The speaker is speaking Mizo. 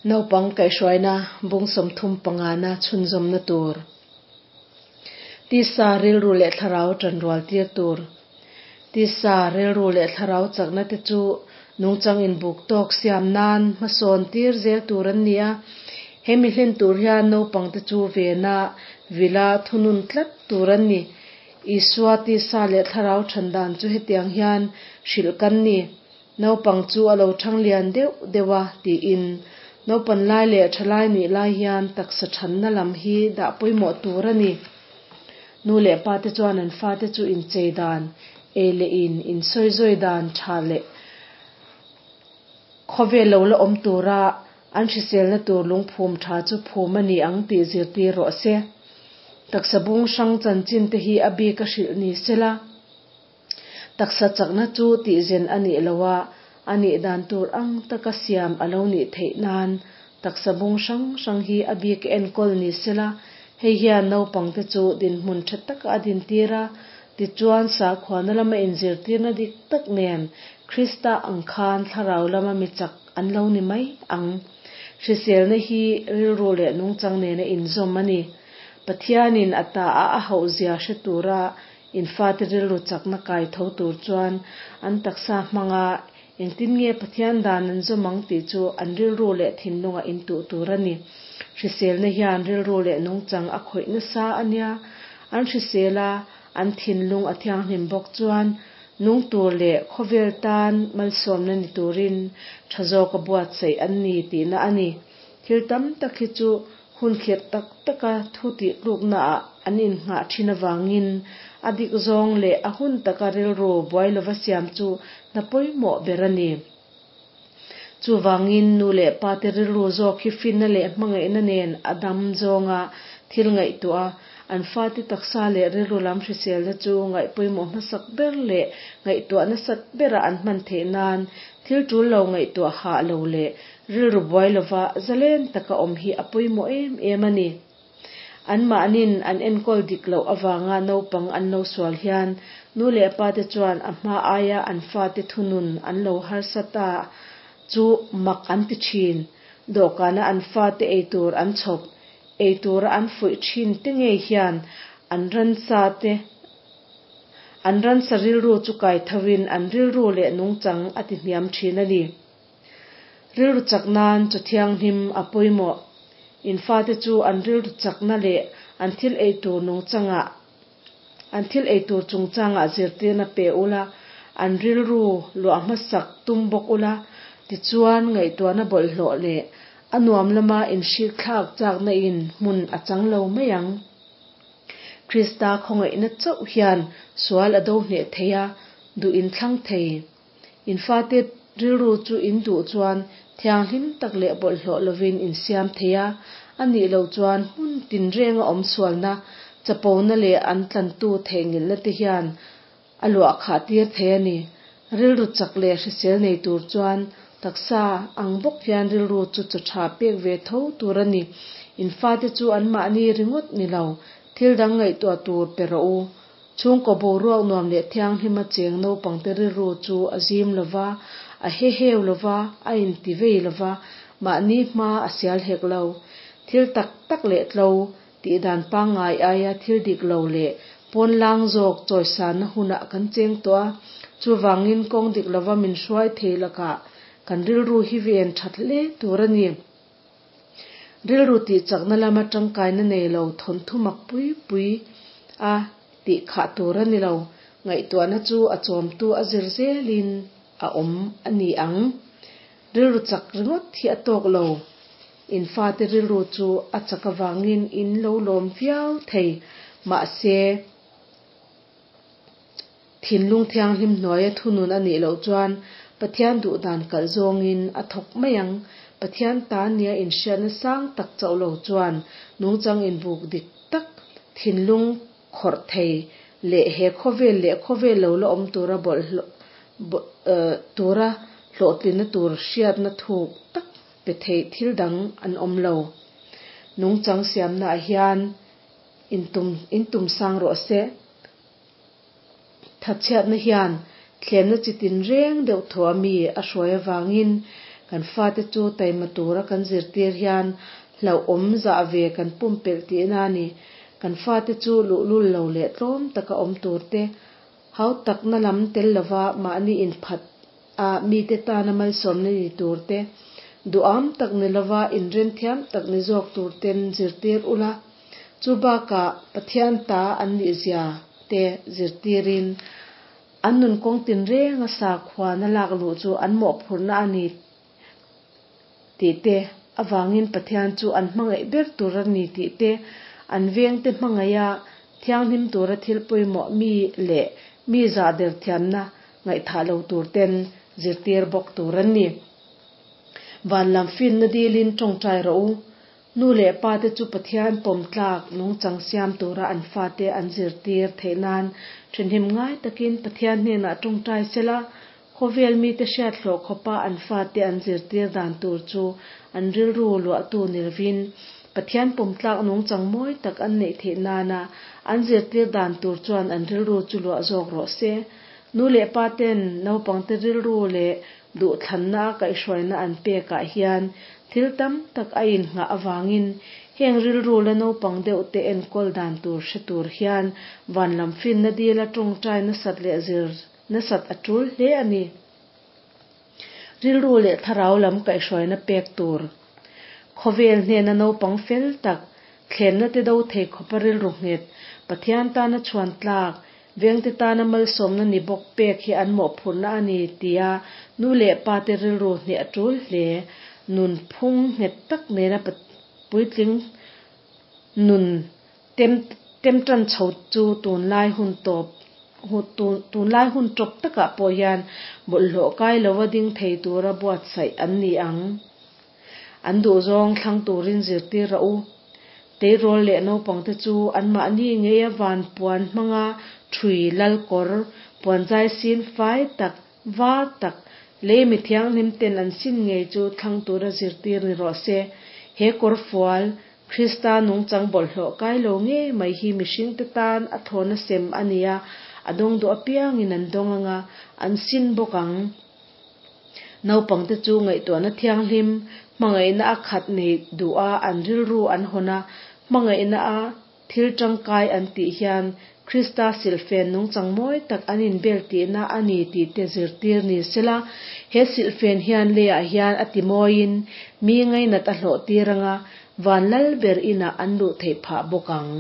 Naupang kaihhruaina bung 35 na chhunzawmna tur. Tisa rilru leh thlarau tanrual tir tur. Tisa rilru leh thlarau chakna te chu nungchang inbuk tawk siam nan hmasawn tir zel tur an ni a. Hemi hlen tur hian naupang te chu vena vila thunun tlat tur an ni. Isua tisa leh thlarau than dan chu hetiang hian hrilh kan ni. Naupang chu a lo thang lian deuh deuh a tiin. Naupan lai leh thalai nih lai hian taksa thanna lam hi dah pawimawh tur a ni. Nu leh pa te chuan an fate chu inchei dan, ei leh in, insawizawi dan tha leh khawvel lo la awm tura an hriselna tur lungphum tha chu phum a ni ang tih zirtir rawh se. Taksa bung hrang chanchin te hi a bik a hrilh ni sela. Taksa chakna chu tihzen a nih loh a, a nih dan tur ang taka siam a lo nih theih nan taksa bung hrang hrang hi a bik enkawl ni sela, hei hian naupangte chu dinhmun tha taka a dintir a, tichuan sakhuana lama inzirtirna dik tak nen Krista ang khan thlarau lama mi chak an lo ni mai ang. Hriselna hi rilru leh nungchang nena inzawm a ni. Pathianin a ta a a hauhzia hre tura In fate rilru chakna kai tho tur chuan an taksa hmanga engtin nge Pathian dan an zawm ang tih chu an rilru leh thinlungah intuh tur a ni. Hriselna hian rilru leh nungchang a khawih nasa a nia. An hrisel a, an thinlung a thianghlim bawk chuan nung tur leh khawvel tan malsawmna ni turin tha zawka buatsaih an ni tihna a ni. Thil tam tak hi chu Hun khirh tak taka thu tihtluknaah an innghah thin avangin a dik zawng leh a hun taka rilru buai lova siam chu hna pawimawh ber a ni. Chuvangin nu leh pate rilru zawk hi finna leh hmangaihna nen a dam zawnga thil ngaihtuah a, an fate taksa leh rilru lam hriselna chu ngaih pawimawh hmasak ber leh ngaihtuah nasat bera an hman theih nan thil tul lo ngaihtuah hah lo leh Rilru buai lova zalen taka awm hi a pawimawh em em a ni. Anmahnin an enkawl dik loh avanga naupang an lo sual hian nu leh pate chuan a hma aia an fate thunun an lo harsa ta chu mak an ti thin. Dawhkana an fate eitur an chhawp, eitura an fuih thin te ngei hian an ransa te an ransa rilru chu kai thovin an rilru leh nungchang a ti hniam thin a ni. Rilru chak nan chaw thianghlim a pawimawh. In fate chu an rilru chakna leh an thil ei tur nungchangah an thil ei tur chungchangah zirtirna pe ula, an rilru luah hmasak tum bawk ula, tichuan ngaihtuahna bawlhhlawh leh a nuam lama inhrikthlak chakna in hmun a chang lo mai ang. Krista khawngaihna chauh hian sual a do hneh thei a, duh inthlang thei. In fate rilru chu in duh chuan thianghlim tak leh bawlhhlawh lovin in siam thei a, a nih loh chuan hmun tinrenga awm sualna, chapona leh an tlantu theihnghilhna te hian a luah khah tir thei a ni. Rilru chak leh hrisel nei tur chuan taksa ang bawk hian rilru chu chaw tha pek ve tho tur a ni. In fate chu anmahni ringawt ni lo, thil dang ngaihtuah tur pe rawh u. Chhungkaw boruak nuam leh thianghlima cheng naupangte rilru chu a zim lo va, a heheu lo va, a intivei lo va, mahni hma a sial hek lo. Thil tak tak leh tlo, tihdan pangngai aia thil dik lo leh pawnlang zawk chawisanna hunah kan cheng tawh a, chuvangin kawng dik lova min hruai thei lakah kan rilru hi ven that hle tur a ni. Rilru tihchakna lama tangkaina nei lo thawnthu mak pui pui a tih khah tur a ni lo. Ngaihtuahna chu a chawmtu a zir zelin a awm a ni ang. Rilru chak ringawt hi a tawk lo. In fate rilru chu a chak avangin in lo lawm viau thei. Mahse. Thinlung thianghlim hnuaia thunun a nih loh chuan Pathian duhdan kalh zawngin a thawk mai ang. Pathian ta nia inhriatna sang tak chauh lo chuan nungchang inbuk dik tak, thinlung khawrh thei leh he khawvel leh khawvel lo la awm tura bawlhhlawh tura hlawhtlinna tur hriatna thuk tak pe thei thil dang an awm lo. Nungchang siamnaah hian intum intum sang rawh se. Thatchhiatna hian thlemna chi tin reng deuh thaw a mi a hruai avangin Kan fate chu taima tura kan zirtir hian hlauhawm zah ve kan pumpelh tihna a ni. Kan fate chu luhlul lo leh tlawm taka awm tur te, hautakna lam tel lova mahni inphat a mite tana malsawmna ni tur te, duham tak ni lova inrenthiam tak ni zawk tur ten zirtir ula, chu bakah Pathian ta an nihzia te zirtirin an nun kawng tinrenga sakhuana lak luh chu an mawhphurhna a ni tih te avangin Pathian chu an hmangaih ber tur a ni tih te, an vengte hmangaiha thianghlim tura thil pawimawh mi leh mi zah der thiamna ngaihthah lo tur ten zirtir bawk tur an ni. Van lam finna dilin tawngtai rawh u. Nu leh pa te chu Pathian pawm tlak nungchang siam tura an fate an zirtir theih nan thenhim ngai takin Pathian hnenah tawngtai sela, khawvel mite hriat hlawh khawpa an fate an zirtir dan tur chu an rilru luahtu ni lovin Pathian pawm tlak nungchang mawi tak an neih theih nana an zirtir dan tur chuan an rilru chu luah zawk rawh se. Nu leh pa ten naupangte rilru leh duhthlanna a kaihhruaina an pekah hian thil tam tak a innghah avangin heng rilru la naupang deuh te enkawl dan tur hre tur hian van lam finna dila tawngtai nasat leh zir nasat a tul hle a ni. Rilru leh thlarau lam kaihhruaina pek tur. Khawvel hnena naupang fel tak, thlemna te do thei khawpa rilru nghet, Pathian tana chhuan tlak, vengte tana malsawmna ni bawk pek hi an mawhphurhna a ni tia nu leh pa te rilru hneh a tul hle. Nun phung nghet tak nena puitling nun tem tem tan chho chu tunlai hun tawp tunlai hun tawp takah pawh hian bawlhhlawh kai lova ding thei tura buatsaih an ni ang. An duhzawng thlang turin zirtir rawh u. Tleirawl leh naupangte chu anmahni ngeia van puan hmanga thui lal kawr, puanzai sin fai tak, var tak, lei mi thianghlim ten an sin ngei chu thlang tura zirtir ni rawh se. He kawr fual, Krista nungchang bawlhhlawh kai lo ngei mai hi mihringte tan a thlawna sem a ni a, a dawng duh apiangin an dawng anga an sin bawk ang. Naupangte chu ngaihtuahna thianghlim, hmangaihna a khat nei duh a, an rilru an hawn a, hmangaihna a thil tangkai an tih hian Krista silhfen nungchang mawi tak an inbel tihna a ni tih te zirtir ni sela, he silhfen hian leiah hian a ti mawiin mi ngainat a hlawh tir anga, van lal ber inah an luh theih phah bawk ang.